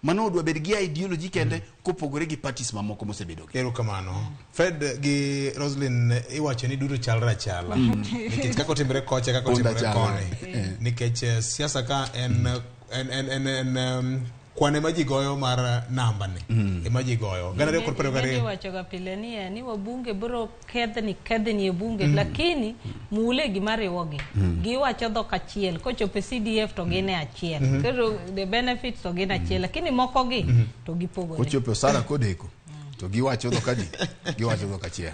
Mano odwa bed gi ideology kende kopogore gi parties mamoko mosebedo gi. Erokamano. Fred gi Roslyn iwacho ni duto chalre achala. Nikech kaka otimore kocha kaka Punda otimore chalre. koni. Nikech siasa ka en en kwan ema ji goyo mar namba ni. Ema ji goyo. 2022. Iwachoga pile niya ni wabunge biro kedhni kedhni e bunge, lakini mule gima riwogi giwacho dhok achiel. Kochopo e CDF to gin e achiel, koro the benefits to gin achiel, lakini moko gi to gipogore. Kochopo Osara kodeko to giwacho dhok adi? Giwacho dhok achiel.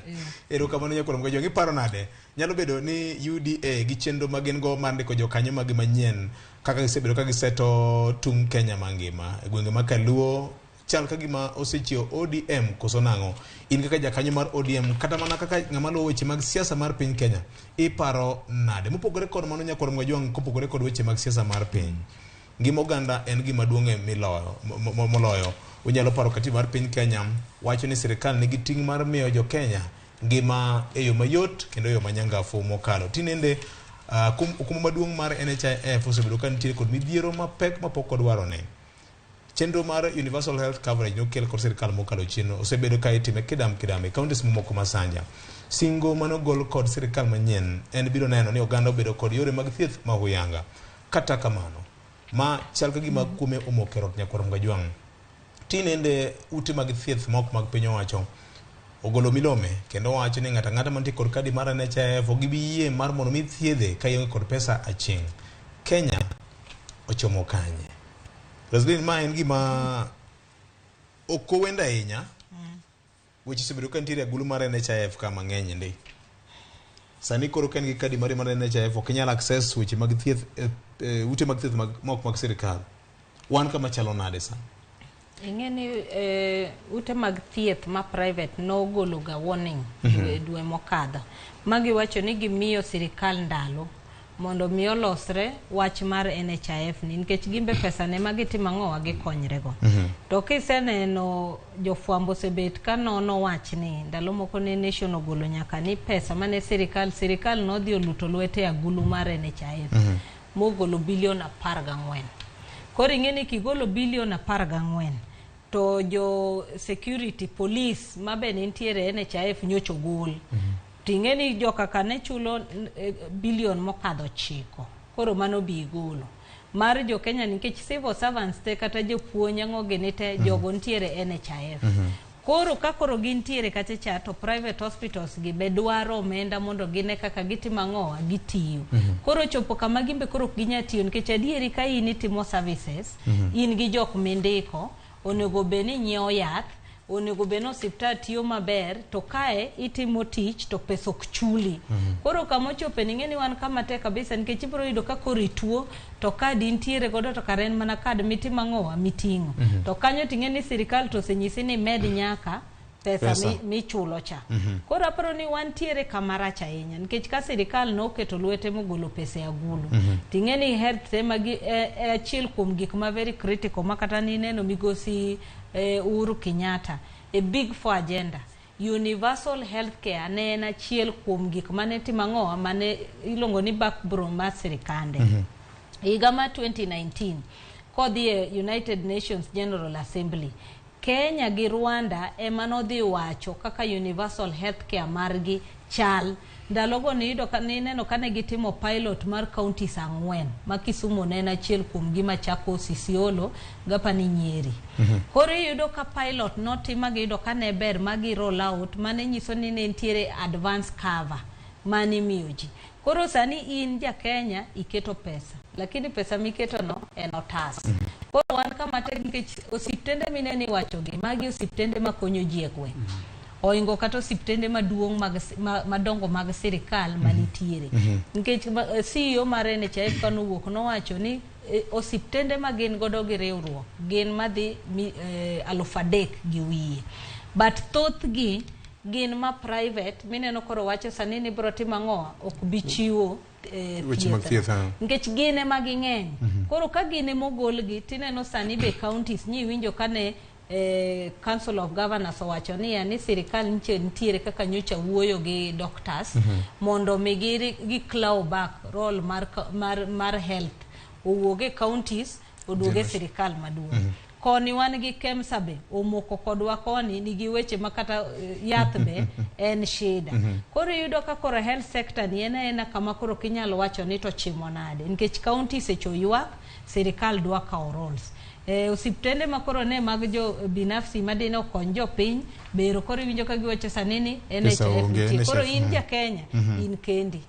Erokamano nyakwar Mgajwang'. Iparo nade? Nyalo bedo ni UDA gi chenro ma gin go mar ndiko jokanyo magi manyien kaka gisebedo ka giseto tung' Kenya mangima e gwenge ma Kaluo chal ka gima osechiewo ODM koso nang'o? In kaka jakanyo mar ODM kata mana kaka ng'ama luwo weche mag siasa mar piny Kenya, iparo nade? Mopogore kod mano nyakwar Mgajwang', kopogore kod weche mag siasa mar piny, ngima oganda en gima duong' e miloyo moloyo. Unyalo paro katiba mar piny Kenya wacho ni sirikal nigi ting' mar miyo jo Kenya ngima e yo mayot kendo e yo manyangafu mokalo. Tinende okumba maduong' mar NHIF osebedo ka nitiere kod midhiero mapek mapok odwarone. Chenro mar Universal Health Coverage nokel kod sirikal mokalo chien osebedo ka itime kidam kidam e counties mamoko ma Sanja. Singo manogol kod sirikal manyien en biro neno ni oganda obedo kod yore mag thieth ma huyanga. Kata kamano, ma chal ka gima kuome omoko e rot nyakwar Mgajwang'. Tinende ute mag thieth mok mag piny owacho ogolo milome kendo wacho ni ng'ato ang'ata mantie kod kadi mar NHIF ok gibi yie mar mondo mi thiedhe ka ionge kod pesa aching'. Kenya ochomo kanye? Roslyn, ma en gima ok owendo ahinya. Weche osebedo ka nitiere agulu mar NHIF ka mang'eny ndi. Sani koro ka in gi kadi mari mar NHIF ok inyal access weche mag thieth ute mag thieth mag mok mag sirikal. Wan kama chalo nade sani? Ing'e ni ute mag thieth ma private nogolo ga warning dwe, dwe mokadho ma giwacho ni gimiyo sirikal ndalo mondo mi olosre wach mar NHIF ni, nikech gimbe pesa ne ma gitimo ang'owa gikonyrego. To kiseneno jofwambo osebet ka nono wachni ndalo moko ne Nation ogolo nyaka ni pesa mane sirikal nodhi oluto lwete e agulu mar NHIF mogolo bilion 14. Koro ing'e ni kigolo bilion 14 to jo security police mabe ne nitiere NHIF nyocha ogol. Ting'e ni joka ne chulo bilion mokadho 9. Koro mano bi golo. Mar jo Kenya nikech civil servants te kata jopuonj ang'o gini te jogo nitiere NHIF. Koro ka koro gintiere kacha cha to private hospitals gi be dwaro omenda mondo gine kaka gitimo ang'owa gitiyo. Koro chopo kama gimbe koro ok ginyal tiyo nikech adieri ka in itimo services in gi jok mindiko onego bed ni nyiewo yath, onego bed ni osiptal tiyo maber, to kae itimo tich to pesa ok chuli. Koro kama ochope ni ing'e ni wan kama tek kabisa nikech ibiro yudo ka koro ituo to kadi intiere godo to kare en mana kad mitimo ang'owa miting'o. To kanyo ting'e ni sirikal to osenyisi ni med nyaka pesa michulo cha. Koro aparo ni wantiere kama rach ahinya nikech ka sirikal noketo lwete mogolo pesa e agulu ting'e ni health ema gi e achiel kuom gik ma very critical ma kata nineno migosi Uhuru Kenyatta e big four agenda universal health care ne en achiel kuom gik mane timo ang'owa mane iluongo ni backbone mar sirikande. Higa mar 2019 kodhi e United Nations General Assembly, Kenya gi Rwanda ema nodhi wacho kaka universal health care margi chal. Ndalogo niyudo ka nineno kane gitimo pilot mar counties 4 ma Kisumu ne en achiel kuom gi Machakos, Isiolo gapani Nyeri. Koro iyudo ka pilot notim ma giyudo ka ne ber ma gi roll out mane nyiso ni ne nitiere advance cover mane imiyo ji. Koro sani in ja Kenya iketo pesa, lakini pesa miketo no en otas. Koro wan kama tek nikech osiptende mineno iwachogi, magi osiptende makonyo ji e gweng'. Oingo kata osiptende maduong' mag madongo mag sirikal manitiere. Nikech CEO mar NHIF kanowuok nowacho ni osiptende ma gin godo gi riwruok gin madhi 3,200. But thothgi gin ma private mineno koro wacho sani ni bro timo ang'o ok bi chiwo thieth. Nikech gin ema ging'eny. Koro ka gin ema ogolgi tineno sani be counties nyiwinjo kane Council of Governors owacho niya ni sirikal nitiere kaka nyocha wuoyo gi doctors mondo mi gi claw back role mar health owuog e counties oduog e sirikal maduong'. Koni wan gi KEMSA be omoko kodwa koni nigi weche ma kata yath be en shida. Koro iyudo ka koro health sector ni en aena kama koro kinyalo wacho ni to chimo nade nikech counties echo ywak sirikal dwa kawo roles. Osiptende ma koro ne mag jo binafsi madine okony jopiny bero koro iwinjo ka giwacho sani ni Pesa NHIF onge, nitie. Koro NHIF, in ja Kenya in kendi.